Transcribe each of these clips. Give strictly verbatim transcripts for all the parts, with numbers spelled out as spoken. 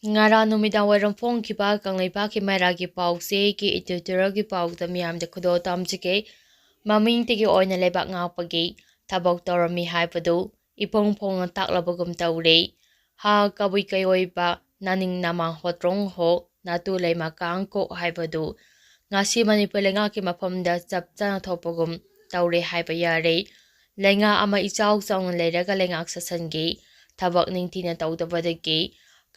ꯉꯔꯥꯡ ꯅꯨꯃꯤꯗꯥꯡ ꯋꯥꯏꯔꯝ ꯐꯣꯡꯈꯤꯕ ꯀꯪꯂꯩꯄꯥꯛꯀꯤ ꯃꯩꯔꯥꯒꯤ ꯄꯥꯎꯆꯦꯒꯤ editorialꯒꯤ ꯄꯥꯎꯗ ꯃꯤꯌꯥꯝꯗ ꯈꯨꯗꯣꯜ ꯇꯝꯖꯒꯦ꯫ ꯃꯃꯤꯡꯇꯒꯤ ꯑꯣꯏꯅ ꯂꯩꯕꯥꯛ ꯉꯥꯛꯄꯒꯤ ꯊꯕꯛ ꯇꯧꯔꯝꯃꯤ ꯍꯥꯏꯕꯗꯨ ꯏꯐꯣꯡ ꯐꯣꯡꯅ ꯇꯥꯛꯂꯕꯒꯨꯝ ꯇꯧꯔꯦ꯫ ꯍꯥ ꯀꯕꯨꯏ ꯀꯩꯑꯣꯏꯕ ꯅꯥꯅꯤꯡ ꯅꯃꯥꯡ ꯍꯣꯇ꯭ꯔꯣꯡ ꯍꯣ ꯅꯥꯇꯨ ꯂꯩꯃ ꯀꯥꯡ ꯀꯣꯛ ꯍꯥꯏꯕꯗꯨ ꯉꯁꯤ ꯃꯅꯤꯄꯨꯔ ꯂꯩꯉꯥꯛꯀꯤ ꯃꯐꯝꯗ ꯆꯞ ꯆꯥꯅ ꯊꯣꯛꯄꯒꯨꯝ ꯇꯧꯔꯦ ꯍꯥꯏꯕ ꯌꯥꯔꯦ꯫ ꯂꯩꯉꯥꯛ ꯑꯃ ꯏꯆꯥꯎ ꯆꯥꯎꯅ ꯂꯩꯔꯒ ꯂꯩꯉꯥꯛ ꯁꯥꯁꯟꯒꯤ ꯊꯕꯛ ꯅꯤꯡꯊꯤꯅ ꯇꯧꯗꯕꯗꯒꯤ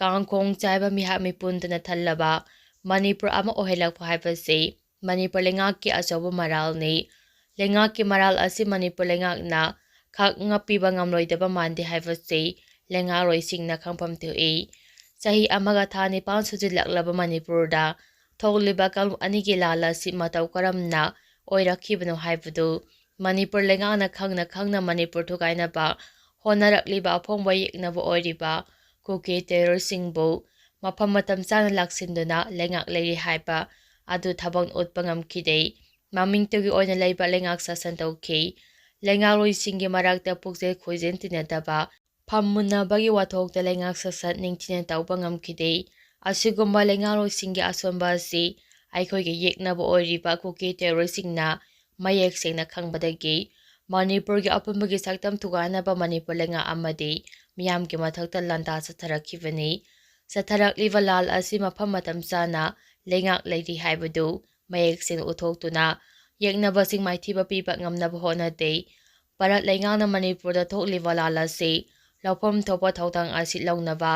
ꯀꯥꯡꯈꯣꯡ ꯆꯥꯏꯕ ꯃꯤꯍꯥꯠ ꯃꯤꯄꯨꯟꯗꯨꯅ ꯊꯜꯂꯕ ꯃꯅꯤꯄꯨꯔ ꯑꯃ ꯑꯣꯏꯍꯜꯂꯛꯄ ꯍꯥꯏꯕꯁꯤ ꯃꯅꯤꯄꯨꯔ ꯂꯩꯉꯥꯛꯀꯤ ꯑꯆꯧꯕ ꯃꯔꯥꯜꯅꯤ꯫ ꯂꯩꯉꯥꯛꯀꯤ ꯃꯔꯥꯜ ꯑꯁꯤ ꯃꯅꯤꯄꯨꯔ ꯂꯩꯉꯥꯛꯅ ꯈꯛ ꯉꯛꯄꯤꯕ ꯉꯝꯂꯣꯏꯗꯕ ꯃꯥꯟꯗꯦ ꯍꯥꯏꯕꯁꯤ ꯂꯩꯉꯥꯛꯂꯣꯏꯁꯤꯡꯅ ꯈꯪꯐꯝ ꯊꯣꯛꯏ꯫ ꯆꯍꯤ ꯑꯃꯒ ꯊꯥ ꯅꯤꯄꯥꯟ ꯁꯨꯖꯤꯜꯂꯛꯂꯕ ꯃꯅꯤꯄꯨꯔꯗ ꯊꯣꯛꯂꯤꯕ ꯀꯥꯡꯂꯨꯞ ꯑꯅꯤꯒꯤ ꯂꯥꯜ ꯑꯁꯤ ꯃꯇꯧ ꯀꯔꯝꯅ ꯑꯣꯏꯔꯛꯈꯤꯕꯅꯣ ꯍꯥꯏꯕꯗꯨ ꯃꯅꯤꯄꯨꯔ ꯂꯩꯉꯥꯛꯅ ꯈꯪꯅ ꯈꯪꯅ ꯃꯅꯤꯄꯨꯔ ꯊꯨꯒꯥꯏꯅꯕ ꯍꯣꯠꯅꯔꯛꯂꯤꯕ ꯑꯐꯣꯡꯕ ꯌꯦꯛꯅꯕ ꯑꯣꯏꯔꯤꯕ ꯀꯨꯀꯤ terroristꯁꯤꯡꯕꯨ ꯃꯐꯝ ꯃꯇꯝ ꯆꯥꯅ ꯂꯥꯛꯁꯤꯟꯗꯨꯅ ꯂꯩꯉꯥꯛ ꯂꯩꯔꯤ ꯍꯥꯏꯕ ꯑꯗꯨ ꯊꯕꯛ ꯎꯠꯄ ꯉꯝꯈꯤꯗꯦ꯫ ꯃꯃꯤꯡꯇꯒꯤ ꯑꯣꯏꯅ ꯂꯩꯕ ꯂꯩꯉꯥꯛ ꯁꯥꯁꯟ ꯇꯧꯈꯤ꯫ ꯂꯩꯉꯥꯛꯂꯣꯏꯁꯤꯡꯒꯤ ꯃꯔꯛꯇ ꯄꯨꯛꯆꯦꯜ ꯈꯣꯏꯖꯦꯜ ꯇꯤꯟꯅꯗꯕ, ꯐꯝ ꯃꯨꯟꯅꯕꯒꯤ ꯋꯥꯊꯣꯛꯇ ꯂꯩꯉꯥꯛ ꯁꯥꯁꯟ ꯅꯤꯡꯊꯤꯅ ꯇꯧꯕ ꯉꯝꯈꯤꯗꯦ꯫ ꯑꯁꯤꯒꯨꯝꯕ ꯂꯩꯉꯥꯛꯂꯣꯏꯁꯤꯡꯒꯤ ꯑꯁꯣꯟꯕ ꯑꯁꯤ ꯑꯩꯈꯣꯏꯒꯤ ꯌꯦꯛꯅꯕ ꯑꯣꯏꯔꯤꯕ ꯀꯨꯀꯤ terroristꯁꯤꯡꯅ ꯃꯌꯦꯛ ꯁꯦꯡꯅ ꯈꯪꯕꯗꯒꯤ ꯃꯅꯤꯄꯨꯔꯒꯤ ꯑꯄꯨꯟꯕꯒꯤ ꯁꯛꯇꯝ ꯊꯨꯒꯥꯏꯅꯕ ꯃꯅꯤꯄꯨꯔ ꯂꯩꯉꯥꯛ ꯑꯃꯗꯤ ꯃꯤꯌꯥꯝꯒꯤ ꯃꯊꯛꯇ ꯂꯥꯟꯗꯥ ꯆꯠꯊꯔꯛꯈꯤꯕꯅꯤ꯫ ꯆꯠꯊꯔꯛꯂꯤꯕ ꯂꯥꯜ ꯑꯁꯤ ꯃꯐꯝ ꯃꯇꯝ ꯆꯥꯅ ꯂꯩꯉꯥꯛ ꯂꯩꯔꯤ ꯍꯥꯏꯕꯗꯨ ꯃꯌꯦꯛ ꯁꯦꯡꯅ ꯎꯠꯊꯣꯛꯇꯨꯅ ꯌꯦꯛꯅꯕꯁꯤꯡ ꯃꯥꯏꯊꯤꯕ ꯄꯤꯕ ꯉꯝꯅꯕ ꯍꯣꯠꯅꯗꯦ꯫ ꯚꯥꯔꯠ ꯂꯩꯉꯥꯛꯅ ꯃꯅꯤꯄꯨꯔꯗ ꯊꯣꯛꯂꯤꯕ ꯂꯥꯜ ꯑꯁꯤ ꯂꯧꯐꯝ ꯊꯣꯛꯄ ꯊꯧꯗꯥꯡ ꯑꯁꯤ ꯂꯧꯅꯕ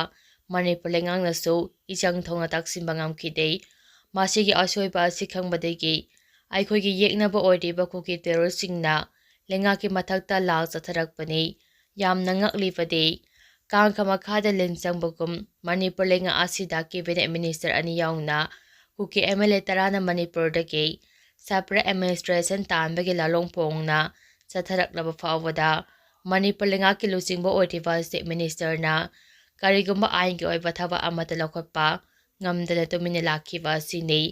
ꯃꯅꯤꯄꯨꯔ ꯂꯩꯉꯥꯛꯅꯁꯨ ꯏꯆꯪ ꯊꯧꯅ ꯇꯥꯛꯁꯤꯟꯕ ꯉꯝꯈꯤꯗꯦ꯫ ꯃꯁꯤꯒꯤ ꯑꯁꯣꯏꯕ ꯑꯁꯤ ꯈꯪꯕꯗꯒꯤ ꯑꯩꯈꯣꯏꯒꯤ ꯌꯦꯛꯅꯕ ꯑꯣꯏꯔꯤꯕ ꯀꯨꯀꯤ terroristꯁꯤꯡꯅ ꯂꯩꯉꯥꯛꯀꯤ ꯃꯊꯛꯇ ꯂꯥꯜ ꯆꯠꯊꯔꯛꯄꯅꯤ꯫ ꯌꯥꯝꯅ ꯉꯛꯂꯤꯕꯗꯤ ꯀꯥꯡꯈ ꯃꯈꯥꯗ ꯂꯤꯟ ꯆꯪꯕꯒꯨꯝ ꯃꯅꯤꯄꯨꯔ ꯂꯩꯉꯥꯛ ꯑꯁꯤꯗ cabinet minister ꯑꯅꯤ ꯌꯥꯎꯅ ꯀꯨꯀꯤ MLA ꯇꯔꯥꯅ ꯃꯅꯤꯄꯨꯔꯗꯒꯤ separate administration ꯇꯥꯟꯕꯒꯤ ꯂꯥꯂꯣꯡ ꯐꯣꯡꯅ ꯆꯠꯊꯔꯛꯂꯕ ꯐꯥꯎꯕꯗ ꯃꯅꯤꯄꯨꯔ ꯂꯩꯉꯥꯛꯀꯤ ꯂꯨꯆꯤꯡꯕ ꯑꯣꯏꯔꯤꯕ chief ministerꯅ ꯀꯔꯤꯒꯨꯝꯕ ꯑꯥꯏꯟꯒꯤ ꯑꯣꯏꯕ ꯊꯕꯛ ꯑꯃꯠꯇ ꯂꯧꯈꯠꯄ ꯉꯝꯗꯅ ꯇꯨꯃꯤꯟꯅ ꯂꯥꯛꯈꯤꯕ ꯑꯁꯤꯅꯤ꯫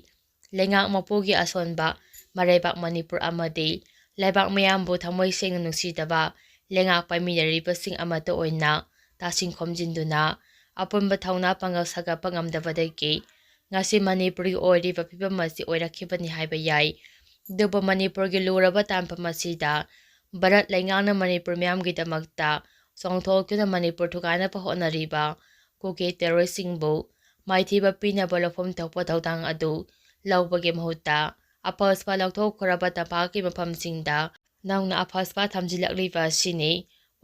ꯂꯩꯉꯥꯛ ꯃꯄꯨꯒꯤ ꯑꯁꯣꯟꯕ ꯃꯔꯩꯕꯥꯛ ꯃꯅꯤꯄꯨꯔ ꯑꯃꯗꯤ ꯂꯩꯕꯥꯛ ꯃꯌꯥꯝꯕꯨ ꯊꯃꯣꯏ ꯁꯦꯡꯅ ꯅꯨꯡꯁꯤꯗꯕ ꯂꯩꯉꯥꯛ ꯄꯥꯏꯃꯤꯟꯅꯔꯤꯕꯁꯤꯡ ꯑꯃꯠꯇ ꯑꯣꯏꯅ ꯇꯥꯁꯤꯟ ꯈꯣꯝꯖꯤꯟꯗꯨꯅ ꯑꯄꯨꯟꯕ ꯊꯧꯅꯥ ꯄꯥꯡꯒꯜ ꯁꯥꯒꯠꯄ ꯉꯝꯗꯕꯗꯒꯤ ꯉꯁꯤ ꯃꯅꯤꯄꯨꯔꯒꯤ ꯑꯣꯏꯔꯤꯕ ꯐꯤꯕꯝ ꯑꯁꯤ ꯑꯣꯏꯔꯛꯈꯤꯕꯅꯤ ꯍꯥꯏꯕ ꯌꯥꯏ꯫ ꯑꯗꯨꯕꯨ ꯃꯅꯤꯄꯨꯔꯒꯤ ꯂꯨꯔꯕ ꯇꯥꯟꯐꯝ ꯑꯁꯤꯗ ꯚꯥꯔꯠ ꯂꯩꯉꯥꯛꯅ ꯃꯅꯤꯄꯨꯔ ꯃꯤꯌꯥꯝꯒꯤꯗꯃꯛꯇ ꯆꯣꯡꯊꯣꯛꯇꯨꯅ ꯃꯅꯤꯄꯨꯔ ꯊꯨꯒꯥꯏꯅꯕ ꯍꯣꯠꯅꯔꯤꯕ ꯀꯨꯀꯤ ꯇꯦꯔꯣꯔꯤꯁꯁꯤꯡꯕꯨ ꯃꯥꯏꯊꯤꯕ ꯄꯤꯅꯕ ꯂꯧꯐꯝ ꯊꯣꯛꯄ ꯊꯧꯗꯥꯡ ꯑꯗꯨ ꯂꯧꯕꯒꯤ ꯃꯍꯨꯠꯇ ꯑꯐ ꯑꯁꯄ ꯂꯧꯊꯣꯛꯈ꯭ꯔꯕ ꯇꯝꯄꯥꯛꯀꯤ ꯃꯐꯝꯁꯤꯡꯗ ꯅꯧꯅ ꯑꯐ ꯑꯁꯄ ꯊꯝꯖꯤꯜꯂꯛꯂꯤꯕ ꯑꯁꯤꯅꯤ꯫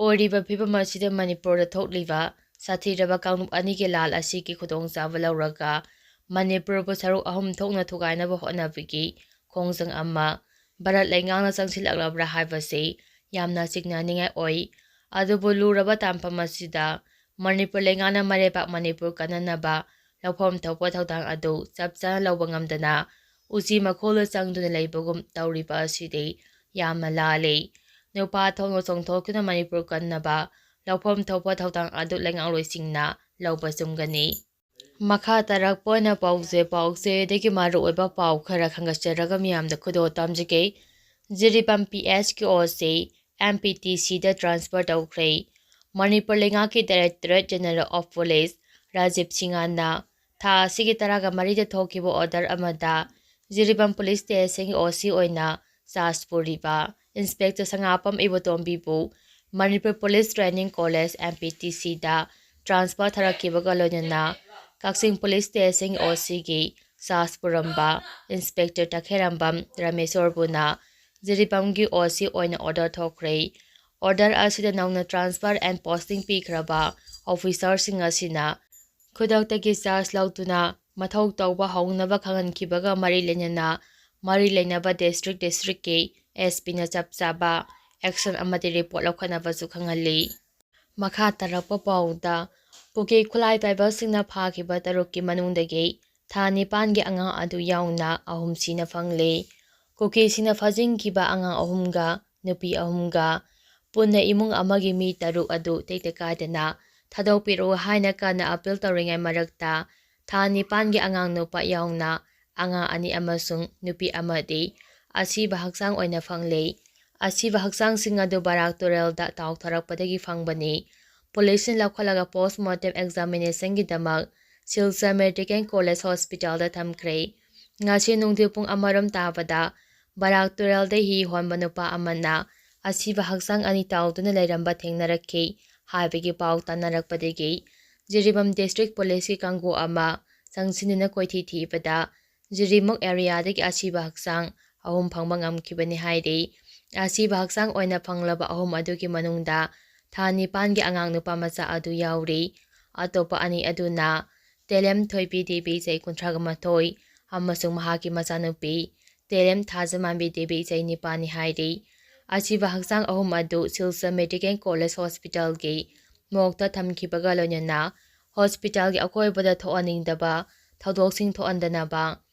ꯑꯣꯏꯔꯤꯕ ꯐꯤꯕꯝ ꯑꯁꯤꯗ ꯃꯅꯤꯄꯨꯔꯗ ꯊꯣꯛꯂꯤꯕ ꯁꯥꯊꯤꯔꯕ ꯀꯥꯡꯂꯨꯞ ꯑꯅꯤꯒꯤ ꯂꯥꯜ ꯑꯁꯤꯒꯤ ꯈꯨꯗꯣꯡꯆꯥꯕ ꯂꯧꯔꯒ ꯃꯅꯤꯄꯨꯔꯕꯨ ꯁꯔꯨꯛ ꯑꯍꯨꯝ ꯊꯣꯛꯅ ꯊꯨꯒꯥꯏꯅꯕ ꯍꯣꯠꯅꯕꯒꯤ ꯈꯣꯡꯖꯪ ꯑꯃ ꯚꯥꯔꯠ ꯂꯩꯉꯥꯛꯅ ꯆꯪꯁꯤꯜꯂꯛꯂꯕ꯭ꯔꯥ ꯍꯥꯏꯕꯁꯤ ꯌꯥꯝꯅ ꯆꯤꯡꯅꯅꯤꯡꯉꯥꯏ ꯑꯣꯏ꯫ ꯑꯗꯨꯕꯨ ꯂꯨꯔꯕ ꯇꯥꯟꯐꯝ ꯑꯁꯤꯗ ꯃꯅꯤꯄꯨꯔ ꯂꯩꯉꯥꯛꯅ ꯃꯔꯩꯕꯥꯛ ꯃꯅꯤꯄꯨꯔ ꯀꯟꯅꯅꯕ ꯂꯧꯐꯝ ꯊꯣꯛꯄ ꯊꯧꯗꯥꯡ ꯑꯗꯨ ꯆꯞ ꯆꯥꯅ ꯂꯧꯕ ꯉꯝꯗꯅ ꯎꯆꯤ ꯃꯈꯣꯜꯗ ꯆꯪꯗꯨꯅ ꯂꯩꯕꯒꯨꯝ ꯇꯧꯔꯤꯕ ꯑꯁꯤꯗꯤ ꯌꯥꯝꯅ ꯂꯥꯜꯂꯤ꯫ ꯅꯨꯄꯥ ꯊꯣꯛꯅ ꯆꯣꯡꯊꯣꯛꯇꯨꯅ ꯃꯅꯤꯄꯨꯔ ꯀꯟꯅꯕ ꯂꯧꯐꯝ ꯊꯣꯛꯄ ꯊꯧꯗꯥꯡ ꯑꯗꯨ ꯂꯩꯉꯥꯛꯂꯣꯏꯁꯤꯡꯅ ꯂꯧꯕ ꯆꯨꯝꯒꯅꯤ꯫ ꯃꯈꯥ ꯇꯥꯔꯛꯄ ꯑꯣꯏꯅ ꯄꯥꯎꯖꯦ, ꯄꯥꯎꯆꯦꯗꯒꯤ ꯃꯔꯨꯑꯣꯏꯕ ꯄꯥꯎ ꯈꯔ ꯈꯟꯒꯠꯆꯔꯒ ꯃꯤꯌꯥꯝꯗ ꯈꯨꯗꯣꯜ ꯇꯝꯖꯒꯦ꯫ ꯖꯤꯔꯤꯕꯥꯝ ꯄꯤ ꯑꯦꯁ ꯀꯤ ꯑꯣ ꯁꯤ ꯑꯦꯝ ꯄꯤ ꯇꯤ ꯁꯤꯗ ꯇ꯭ꯔꯥꯟꯁꯐꯔ ꯇꯧꯈ꯭ꯔꯦ꯫ ꯃꯅꯤꯄꯨꯔ ꯂꯩꯉꯥꯛꯀꯤ directorate general of police Rajiv ꯁꯤꯡꯍꯅ ꯊꯥ ꯑꯁꯤꯒꯤ ꯇꯔꯥꯒ ꯃꯔꯤꯗ ꯊꯣꯛꯈꯤꯕ ꯑꯣꯔꯗꯔ ꯑꯃꯗ ꯖꯤꯔꯤꯕꯥꯝ ꯄꯨꯂꯤꯁ ꯁ꯭ꯇꯦꯁꯟꯒꯤ ꯑꯣ ꯁꯤ ꯑꯣꯏꯅ ꯆꯥꯔꯖ ꯄꯨꯔꯤꯕ ꯏꯟꯁꯄꯦꯛꯇꯔ ꯁꯉꯥꯄꯝ ꯏꯕꯣꯇꯣꯝꯕꯤꯕꯨ Manipur police training college M P T ꯁꯤꯗ ꯇ꯭ꯔꯥꯟꯁꯐꯔ ꯊꯥꯔꯛꯈꯤꯕꯒ ꯂꯣꯏꯅꯅ ꯀꯛꯆꯤꯡ ꯄꯨꯂꯤꯁ ꯁ꯭ꯇꯦꯁꯟꯒꯤ ꯑꯣ ꯁꯤꯒꯤ ꯆꯥꯔꯖ ꯄꯨꯔꯝꯕ ꯏꯟꯁꯄꯦꯛꯇꯔ ꯇꯈꯦꯔꯝꯕꯝ ꯔꯥꯃꯦꯁꯣꯔꯕꯨꯅ ꯖꯤꯔꯤꯕꯥꯝꯒꯤ ꯑꯣ ꯁꯤ ꯑꯣꯏꯅ ꯑꯣꯔꯗꯔ ꯊꯣꯛꯈ꯭ꯔꯦ꯫ ꯑꯣꯔꯗꯔ ꯑꯁꯤꯗ ꯅꯧꯅ ꯇ꯭ꯔꯥꯟꯁꯐꯔ ꯑꯦꯟ ꯄꯣꯁꯇꯤꯡ ꯄꯤꯈ꯭ꯔꯕ ꯑꯣꯐꯤꯁꯥꯔꯁꯤꯡ ꯑꯁꯤꯅ ꯈꯨꯗꯛꯇꯒꯤ ꯆꯥꯔꯖ ꯂꯧꯗꯨꯅ ꯃꯊꯧ ꯇꯧꯕ ꯍꯧꯅꯕ ꯈꯪꯍꯟꯈꯤꯕꯒ ꯃꯔꯤ ꯂꯩꯅꯅ ꯃꯔꯤ ꯂꯩꯅꯕ ꯗꯤꯁꯇ꯭ꯔꯤꯛ ꯗꯤꯁꯇ꯭ꯔꯤꯛꯀꯤ ꯑꯦꯁ ꯄꯤꯅ ꯆꯞ ꯆꯥꯕ ꯑꯦꯛꯁꯟ ꯑꯃꯗꯤ ꯔꯤꯄꯣꯔꯠ ꯂꯧꯈꯠꯅꯕꯁꯨ ꯈꯪꯍꯜꯂꯤ꯫ ꯃꯈꯥ ꯇꯥꯔꯛꯄ ꯄꯥꯎꯗ, ꯀꯨꯀꯤ ꯈꯨꯠꯂꯥꯏ ꯄꯥꯏꯕꯁꯤꯡꯅ ꯐꯥꯈꯤꯕ ꯇꯔꯨꯛꯀꯤ ꯃꯅꯨꯡꯗꯒꯤ ꯊꯥ ꯅꯤꯄꯥꯟꯒꯤ ꯑꯉꯥꯡ ꯑꯗꯨ ꯌꯥꯎꯅ ꯑꯍꯨꯝ ꯁꯤꯅ ꯐꯪꯂꯦ꯫ ꯀꯨꯀꯤꯁꯤꯡꯅ ꯐꯥꯖꯤꯟꯈꯤꯕ ꯑꯉꯥꯡ ꯑꯍꯨꯝꯒ ꯅꯨꯄꯤ ꯑꯍꯨꯝꯒ ꯄꯨꯟꯅ ꯏꯃꯨꯡ ꯑꯃꯒꯤ ꯃꯤ ꯇꯔꯨꯛ ꯑꯗꯨ ꯇꯦꯛꯇ ꯀꯥꯏꯗꯅ ꯊꯥꯗꯣꯛꯄꯤꯔꯛꯎ ꯍꯥꯏꯅ ꯀꯟꯅ ꯑꯄꯤꯜ ꯇꯧꯔꯤꯉꯩ ꯃꯔꯛꯇ ꯊꯥ ꯅꯤꯄꯥꯟꯒꯤ ꯑꯉꯥꯡ ꯅꯨꯄꯥ ꯌꯥꯎꯅ ꯑꯉꯥꯡ ꯑꯅꯤ ꯑꯃꯁꯨꯡ ꯅꯨꯄꯤ ꯑꯃꯗꯤ ꯑꯁꯤꯕ ꯍꯛꯆꯥꯡ ꯑꯣꯏꯅ ꯐꯪꯂꯦ꯫ ꯑꯁꯤꯕ ꯍꯛꯆꯥꯡꯁꯤꯡ ꯑꯗꯨ ꯕꯔꯥꯛ ꯇꯨꯔꯦꯜꯗ ꯇꯥꯎꯊꯔꯛꯄꯗꯒꯤ ꯐꯪꯕꯅꯤ꯫ ꯄꯨꯂꯤꯁꯅ ꯂꯧꯈꯠꯂꯒ ꯄꯣꯁ ꯃꯣꯔꯇꯦꯝ ꯑꯦꯛꯖꯥꯃꯤꯅꯦꯁꯟꯒꯤꯗꯃꯛ ꯁꯤꯜꯆꯔ ꯃꯦꯗꯤꯀꯦꯜ ꯀꯣꯂꯦꯖ ꯍꯣꯁꯄꯤꯇꯥꯜꯗ ꯊꯝꯈ꯭ꯔꯦ꯫ ꯉꯁꯤ ꯅꯨꯡꯊꯤꯜ ꯄꯨꯡ ꯑꯃꯔꯣꯝ ꯇꯥꯕꯗ ꯕꯔꯥꯛ ꯇꯨꯔꯦꯜꯗ ꯍꯤ ꯍꯣꯟꯕ ꯅꯨꯄꯥ ꯑꯃꯅ ꯑꯁꯤꯕ ꯍꯛꯆꯥꯡ ꯑꯅꯤ ꯇꯥꯎꯗꯨꯅ ꯂꯩꯔꯝꯕ ꯊꯦꯡꯅꯔꯛꯈꯤ ꯍꯥꯏꯕꯒꯤ ꯄꯥꯎ ꯇꯥꯅꯔꯛꯄꯗꯒꯤ ꯖꯤꯔꯤꯕꯥꯝ ꯗꯤꯁꯇ꯭ꯔꯤꯛ ꯄꯨꯂꯤꯁꯀꯤ ꯀꯥꯡꯕꯨ ꯑꯃ ꯆꯪꯁꯤꯟꯗꯨꯅ ꯀꯣꯏꯊꯤ ꯊꯤꯕꯗ ꯖꯤꯔꯤꯃꯨꯛ ꯑꯦꯔꯤꯌꯥꯗꯒꯤ ꯑꯁꯤꯕ ꯍꯛꯆꯥꯡ ꯑꯍꯨꯝ ꯐꯪꯕ ꯉꯝꯈꯤꯕꯅꯤ ꯍꯥꯏꯔꯤ꯫ ꯑꯁꯤꯕ ꯍꯛꯆꯥꯡ ꯑꯣꯏꯅ ꯐꯪꯂꯕ ꯑꯍꯨꯝ ꯑꯗꯨꯒꯤ ꯃꯅꯨꯡꯗ ꯊꯥ ꯅꯤꯄꯥꯟꯒꯤ ꯑꯉꯥꯡ ꯅꯨꯄꯥ ꯃꯆꯥ ꯑꯗꯨ ꯌꯥꯎꯔꯤ꯫ ꯑꯇꯣꯞꯄ ꯑꯅꯤ ꯑꯗꯨꯅ ꯇꯦꯂꯦꯝ ꯊꯣꯏꯕꯤ ꯗꯦꯕꯤ, ꯆꯍꯤ ꯀꯨꯟꯊ꯭ꯔꯥꯒ ꯃꯥꯊꯣꯏ, ꯑꯃꯁꯨꯡ ꯃꯍꯥꯛꯀꯤ ꯃꯆꯥꯅꯨꯄꯤ ꯇꯦꯂꯦꯝ ꯊꯥꯖꯃꯥꯟꯕꯤ ꯗꯦꯕꯤ, ꯆꯍꯤ ꯅꯤꯄꯥꯟꯅꯤ ꯍꯥꯏꯔꯤ꯫ ꯑꯁꯤꯕ ꯍꯛꯆꯥꯡ ꯑꯍꯨꯝ ꯑꯗꯨ ꯁꯤꯜꯆꯔ ꯃꯦꯗꯤꯀꯦꯜ ꯀꯣꯂꯦꯖ ꯍꯣꯁꯄꯤꯇꯥꯜꯒꯤ ꯃꯣꯔꯒꯇ ꯊꯝꯈꯤꯕꯒ ꯂꯣꯏꯅꯅ ꯍꯣꯁꯄꯤꯇꯥꯜꯒꯤ ꯑꯀꯣꯏꯕꯗ ꯊꯣꯛꯍꯟꯅꯤꯡꯗꯕ ꯊꯧꯗꯣꯛꯁꯤꯡ ꯊꯣꯛꯍꯟꯗꯅꯕ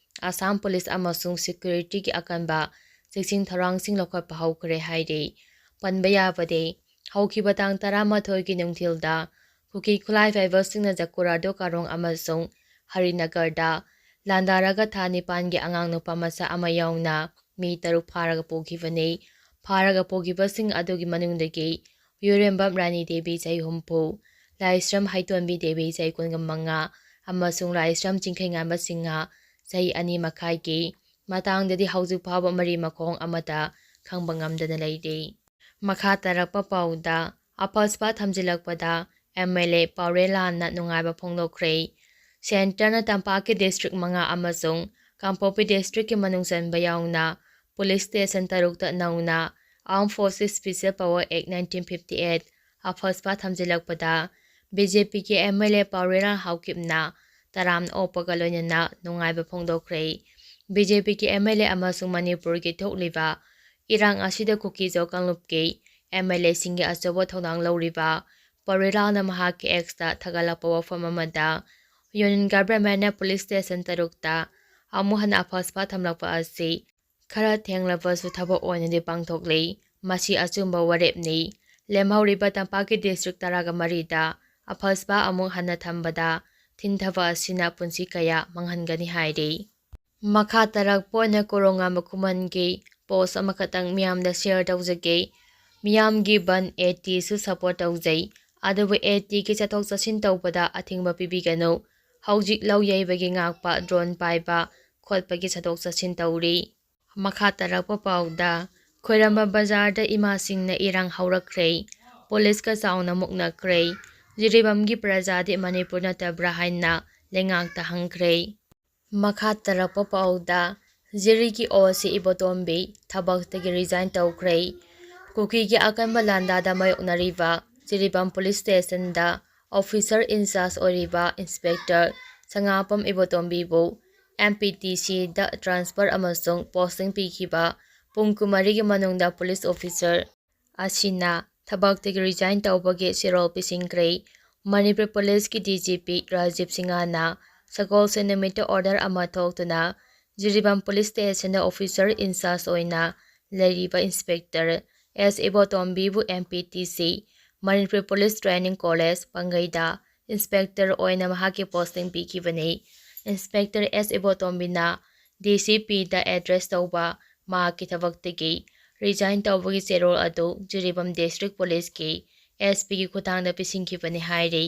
ꯑꯁꯥꯝ ꯄꯨꯂꯤꯁ ꯑꯃꯁꯨꯡ ꯁꯦꯀ꯭ꯌꯨꯔꯤꯇꯤꯒꯤ ꯑꯀꯟꯕ ꯆꯦꯛꯁꯤꯟ ꯊꯧꯔꯥꯡꯁꯤꯡ ꯂꯧꯈꯠꯄ ꯍꯧꯈ꯭ꯔꯦ ꯍꯥꯏꯔꯤ꯫ ꯄꯟꯕ ꯌꯥꯕꯗꯤ, ꯍꯧꯈꯤꯕ ꯇꯥꯡ ꯇꯔꯥꯃꯥꯊꯣꯏꯒꯤ ꯅꯨꯡꯊꯤꯜꯗ ꯀꯨꯀꯤ ꯈꯨꯠꯂꯥꯏ ꯄꯥꯏꯕꯁꯤꯡꯅ ꯖꯀꯨꯔꯥꯗꯣ ꯀꯥꯔꯣꯡ ꯑꯃꯁꯨꯡ ꯍꯔꯤꯅꯒꯔꯗ ꯂꯥꯟꯗꯥꯔꯒ ꯊꯥ ꯅꯤꯄꯥꯟꯒꯤ ꯑꯉꯥꯡ ꯅꯨꯄꯥ ꯃꯆꯥ ꯑꯃ ꯌꯥꯎꯅ ꯃꯤ ꯇꯔꯨꯛ ꯐꯥꯔꯒ ꯄꯨꯈꯤꯕꯅꯤ꯫ ꯐꯥꯔꯒ ꯄꯨꯈꯤꯕꯁꯤꯡ ꯑꯗꯨꯒꯤ ꯃꯅꯨꯡꯗꯒꯤ ꯌꯨꯔꯦꯝꯕꯝ ꯔꯥꯅꯤ ꯗꯦꯕꯤ, ꯆꯍꯤ ꯍꯨꯝꯐꯨ, ꯂꯥꯏꯁ꯭ꯔꯝ ꯍꯩꯇꯣꯟꯕꯤ ꯗꯦꯕꯤ, ꯆꯍꯤ ꯀꯨꯟꯒ ꯃꯉꯥ, ꯑꯃꯁꯨꯡ ꯂꯥꯏꯁ꯭ꯔꯝ ꯆꯤꯡꯈꯩꯉꯥꯟꯕ ꯁꯤꯡꯍ, ꯆꯍꯤ ꯑꯅꯤ ꯃꯈꯥꯏꯒꯤ ꯃꯇꯥꯡꯗꯗꯤ ꯍꯧꯖꯤꯛ ꯐꯥꯎꯕ ꯃꯔꯤ ꯃꯈꯣꯡ ꯑꯃꯠꯇ ꯈꯪꯕ ꯉꯝꯗꯅ ꯂꯩꯔꯤ꯫ ꯃꯈꯥ ꯇꯥꯔꯛꯄ ꯄꯥꯎꯗ, ꯑꯐꯁꯄꯥ ꯊꯝꯖꯤꯜꯂꯛꯄꯗ ꯑꯦꯝ ꯑꯦꯜ ꯑꯦ ꯄꯥꯎꯔꯦꯂꯥꯜꯅ ꯅꯨꯡꯉꯥꯏꯕ ꯐꯣꯡꯗꯣꯛꯈ꯭ꯔꯦ꯫ ꯁꯦꯟꯇꯔꯅ ꯇꯝꯄꯥꯛꯀꯤ ꯗꯤꯁꯇ꯭ꯔꯤꯛ ꯃꯉꯥ ꯑꯃꯁꯨꯡ ꯀꯥꯡꯄꯣꯛꯄꯤ ꯗꯤꯁꯇ꯭ꯔꯤꯛꯀꯤ ꯃꯅꯨꯡ ꯆꯟꯕ ꯌꯥꯎꯅ ꯄꯨꯂꯤꯁ ꯁ꯭ꯇꯦꯁꯟ ꯇꯔꯨꯛꯇ ꯅꯧꯅ Armed Forces Special Power Act nineteen fifty eight, AFSPA ꯊꯝꯖꯤꯜꯂꯛꯄꯗ ꯕꯤ ꯖꯦ ꯄꯤꯒꯤ ꯑꯦꯝ ꯑꯦꯜ ꯑꯦ ꯄꯥꯎꯔꯦꯂꯥꯜ ꯍꯥꯎꯀꯤꯞꯅ ꯇꯔꯥꯝꯅ ꯑꯣꯛꯄꯒ ꯂꯣꯏꯅꯅ ꯅꯨꯡꯉꯥꯏꯕ ꯐꯣꯡꯗꯣꯛꯈ꯭ꯔꯦ꯫ ꯕꯤ ꯖꯦ ꯄꯤꯒꯤ ꯑꯦꯝ ꯑꯦꯜ ꯑꯦ ꯑꯃꯁꯨꯡ ꯃꯅꯤꯄꯨꯔꯒꯤ ꯊꯣꯛꯂꯤꯕ ꯏꯔꯥꯡ ꯑꯁꯤꯗ ꯀꯨꯀꯤ-ꯖꯣ ꯀꯥꯡꯂꯨꯞꯀꯤ ꯑꯦꯝ ꯑꯦꯜ ꯑꯦꯁꯤꯡꯒꯤ ꯑꯆꯧꯕ ꯊꯧꯗꯥꯡ ꯂꯧꯔꯤꯕ ꯄꯥꯎꯔꯦꯂꯥꯜꯅ ꯃꯍꯥꯛꯀꯤ X-ꯇ ꯊꯥꯒꯠꯂꯛꯄ ꯋꯥꯐꯝ ꯑꯃꯗ, ꯌꯨꯅꯤꯌꯟ ꯒꯚꯔꯟꯃꯦꯟꯠꯅ ꯄꯨꯂꯤꯁ ꯁ꯭ꯇꯦꯁꯟ ꯇꯔꯨꯛꯇ ꯑꯃꯨꯛ ꯍꯟꯅ ꯑꯐꯁꯄꯥ ꯊꯝꯂꯛꯄ ꯑꯁꯤ ꯈꯔ ꯊꯦꯡꯂꯕꯁꯨ ꯊꯕꯛ ꯑꯣꯏꯅꯗꯤ ꯄꯥꯡꯊꯣꯛꯂꯤ꯫ ꯃꯁꯤ ꯑꯆꯨꯝꯕ ꯋꯥꯔꯦꯞꯅꯤ꯫ ꯂꯦꯝꯍꯧꯔꯤꯕ ꯇꯝꯄꯥꯛꯀꯤ ꯗꯤꯁꯇ꯭ꯔꯤꯛ ꯇꯔꯥꯒ ꯃꯔꯤꯗ ꯑꯐꯁꯄꯥ ꯑꯃꯨꯛ ꯍꯟꯅ ꯊꯝꯕꯗ ꯊꯤꯡꯊꯕ ꯑꯁꯤꯅ ꯄꯨꯟꯁꯤ ꯀꯌꯥ ꯃꯥꯡꯍꯟꯒꯅꯤ ꯍꯥꯏꯔꯤ꯫ ꯃꯈꯥ ꯇꯥꯔꯛꯄ ꯑꯣꯏꯅ ꯀꯣꯔꯣꯉꯥꯝꯕ ꯈꯨꯃꯟꯒꯤ ꯄꯣꯁ ꯑꯃꯈꯛꯇꯪ ꯃꯤꯌꯥꯝꯗ ꯁꯤꯌꯔ ꯇꯧꯖꯒꯦ꯫ ꯃꯤꯌꯥꯝꯒꯤ ꯕꯟ ꯑꯦ ꯇꯤꯁꯨ ꯁꯄꯣꯔꯠ ꯇꯧꯖꯩ꯫ ꯑꯗꯨꯕꯨ ꯑꯦ ꯇꯤꯒꯤ ꯆꯠꯊꯣꯛ ꯆꯠꯁꯤꯟ ꯇꯧꯕꯗ ꯑꯊꯤꯡꯕ ꯄꯤꯕꯤꯒꯅꯨ꯫ ꯍꯧꯖꯤꯛ ꯂꯧ ꯌꯩꯕꯒꯤ ꯉꯥꯛꯄ, ꯗ꯭ꯔꯣꯟ ꯄꯥꯏꯕ ꯈꯣꯠꯄꯒꯤ ꯆꯠꯊꯣꯛ ꯆꯠꯁꯤꯟ ꯇꯧꯔꯤ꯫ ꯃꯈꯥ ꯇꯥꯔꯛꯄ ꯄꯥꯎꯗ, ꯈꯣꯏꯔꯝꯕ ꯕꯖꯥꯔꯗ ꯏꯃꯥꯁꯤꯡꯅ ꯏꯔꯥꯡ ꯍꯧꯔꯛꯈ꯭ꯔꯦ꯫ ꯄꯨꯂꯤꯁꯀ ꯆꯥꯎꯅ ꯃꯨꯛꯅꯈ꯭ꯔꯦ꯫ ꯖꯤꯔꯤꯕꯥꯝꯒꯤ ꯄ꯭ꯔꯖꯥꯗꯤ ꯃꯅꯤꯄꯨꯔ ꯅꯠꯇꯕ꯭ꯔꯥ ꯍꯥꯏꯅ ꯂꯩꯉꯥꯛꯇ ꯍꯪꯈ꯭ꯔꯦ꯫ ꯃꯈꯥ ꯇꯥꯔꯛꯄ ꯄꯥꯎꯗ, ꯖꯤꯔꯤꯒꯤ ꯑꯣ ꯁꯤ ꯏꯕꯣꯇꯣꯝꯕꯤ ꯊꯕꯛꯇꯒꯤ ꯔꯤꯖꯥꯏꯟ ꯇꯧꯈ꯭ꯔꯦ꯫ ꯀꯨꯀꯤꯒꯤ ꯑꯀꯟꯕ ꯂꯥꯟꯗꯥꯗ ꯃꯥꯌꯣꯛꯅꯔꯤꯕ ꯖꯤꯔꯤꯕꯥꯝ ꯄꯨꯂꯤꯁ ꯁ꯭ꯇꯦꯁꯟꯗ ꯑꯣꯐꯤꯁꯔ ꯏꯟꯆꯥꯔꯖ ꯑꯣꯏꯔꯤꯕ inspector Sangapam ꯏꯕꯣꯇꯣꯝꯕꯤꯕꯨ M P T ꯁꯤꯗ ꯇ꯭ꯔꯥꯟꯁꯐꯔ ꯑꯃꯁꯨꯡ ꯄꯣꯁꯇꯤꯡ ꯄꯤꯈꯤꯕ ꯄꯨꯡ ꯀꯨꯟꯃꯔꯤꯒꯤ ꯃꯅꯨꯡꯗ ꯄꯨꯂꯤꯁ ꯑꯣꯐꯤꯁꯔ ꯑꯁꯤꯅ ꯊꯕꯛꯇꯒꯤ ꯔꯤꯖꯥꯏꯟ ꯇꯧꯕꯒꯤ ꯆꯦꯔꯣꯜ ꯄꯤꯁꯤꯟꯈ꯭ꯔꯦ꯫ ꯃꯅꯤꯄꯨꯔ ꯄꯨꯂꯤꯁꯀꯤ ꯗꯤ ꯖꯤ ꯄꯤ ꯔꯥꯖꯤꯕ ꯁꯤꯡꯍꯅ ꯁꯒꯣꯜꯁꯦꯟ ꯅꯨꯃꯤꯠꯇ ꯑꯣꯔꯗꯔ ꯑꯃ ꯊꯣꯛꯇꯨꯅ ꯖꯤꯔꯤꯕꯥꯝ ꯄꯨꯂꯤꯁ ꯁ꯭ꯇꯦꯁꯟꯗ ꯑꯣꯐꯤꯁꯔ ꯏꯟꯆꯥꯔꯖ ꯑꯣꯏꯅ ꯂꯩꯔꯤꯕ ꯏꯟꯁꯄꯦꯛꯇꯔ ꯑꯦꯁ ꯏꯕꯣꯇꯣꯝꯕꯤꯕꯨ M P T C, Manipur police training college ꯄꯥꯡꯒꯩꯗ ꯏꯟꯁꯄꯦꯛꯇꯔ ꯑꯣꯏꯅ ꯃꯍꯥꯛꯀꯤ ꯄꯣꯁꯇꯤꯡ ꯄꯤꯈꯤꯕꯅꯤ꯫ ꯏꯟꯁꯄꯦꯛꯇꯔ ꯑꯦꯁ ꯏꯕꯣꯇꯣꯝꯕꯤꯅ ꯗꯤ ꯁꯤ ꯄꯤꯗ ꯑꯦꯗ꯭ꯔꯦꯁ ꯇꯧꯕ ꯃꯍꯥꯛꯀꯤ ꯊꯕꯛꯇꯒꯤ ꯔꯤꯖꯥꯏꯟ ꯇꯧꯕꯒꯤ ꯆꯦꯔꯣꯜ ꯑꯗꯨ ꯖꯤꯔꯤꯕꯥꯝ ꯗꯤꯁꯇ꯭ꯔꯤꯛ ꯄꯨꯂꯤꯁꯀꯤ ꯑꯦꯁ ꯄꯤꯒꯤ ꯈꯨꯠꯊꯥꯡꯗ ꯄꯤꯁꯤꯟꯈꯤꯕꯅꯤ ꯍꯥꯏꯔꯤ꯫